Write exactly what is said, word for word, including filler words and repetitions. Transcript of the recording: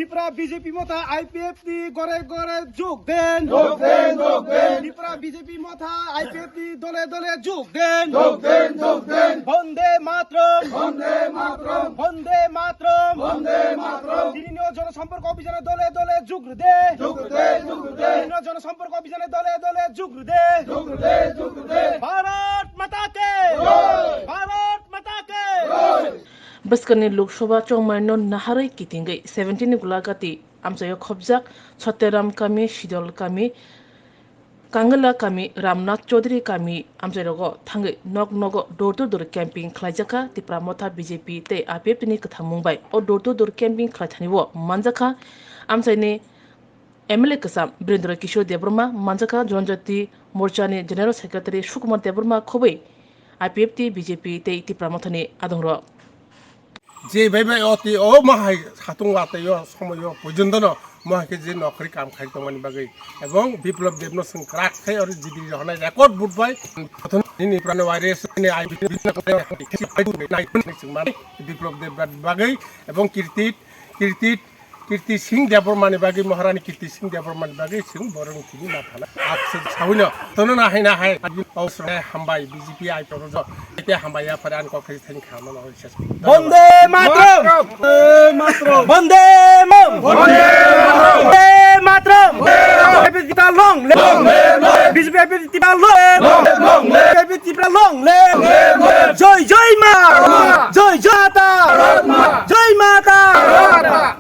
Tipra B J P motha I P F T gore gore jug den. Jug den, jug den. Tipra B J P motha I P F T dole dole jug den. Jug den, jug den. Bande Mataram. Bande Mataram. Bande Mataram. Bande Mataram. Trinio Jonosompok Abhijane dole dole jug de. Jug de, jug de. Trinio Jonosompok Abhijane dole dole jug de. Jug de, jug de. Bharat Mata ke. Jai. Bharat Mata ke. Jai. Bwskangni Lok Sabha chongmaino naharwi kitingwi seventeen ni Gulagati amchaio khopjak Satyaram kami, Sidol kami, Kangala kami, Ramnath Chaudhary kami amchairogo thangwi nok nogo door to door camping khlaijakha Tipra Motha B J P tei I P F T ni kwthangmung bai. O door to door camping khlaithanio manjakha amchaini M L A kwcham Birendra Kishore Debbarma, manjakha Janajati Morcha ni General Secretary Sukumar Debbarma khobwi I P F T, B J P tei Tipra Mothani adongrok. Je bai bai o tei o mahai satung watwi o somoi o porjonto no mohai khe je nokri kam khai tongmani bagwi ebong Biplab Deb no swng kwrak khai oro G D rihornai record book bai nini prano virus ni I P F T ni Biplab Deb bagwi ebong Kirti Kirti Kirti Singh Debbarmani bagwi, Maharani Kirti Singh Debbarmani bagwi chwng borokni tini ma thana. Akswk sawino, tono na hai na hai, abini ausro hai hambai B J P ai toro jo. Ete hambai ya phare ani kok thani kha mano ses. Bande Mataram! Bande Mataram! Bande Mataram! Bande Mataram! B J P Tipra long live! B J P Tipra long live! B J P Tipra long live! Jai Jai Ma! Jai Jai Mata! Jai Mata!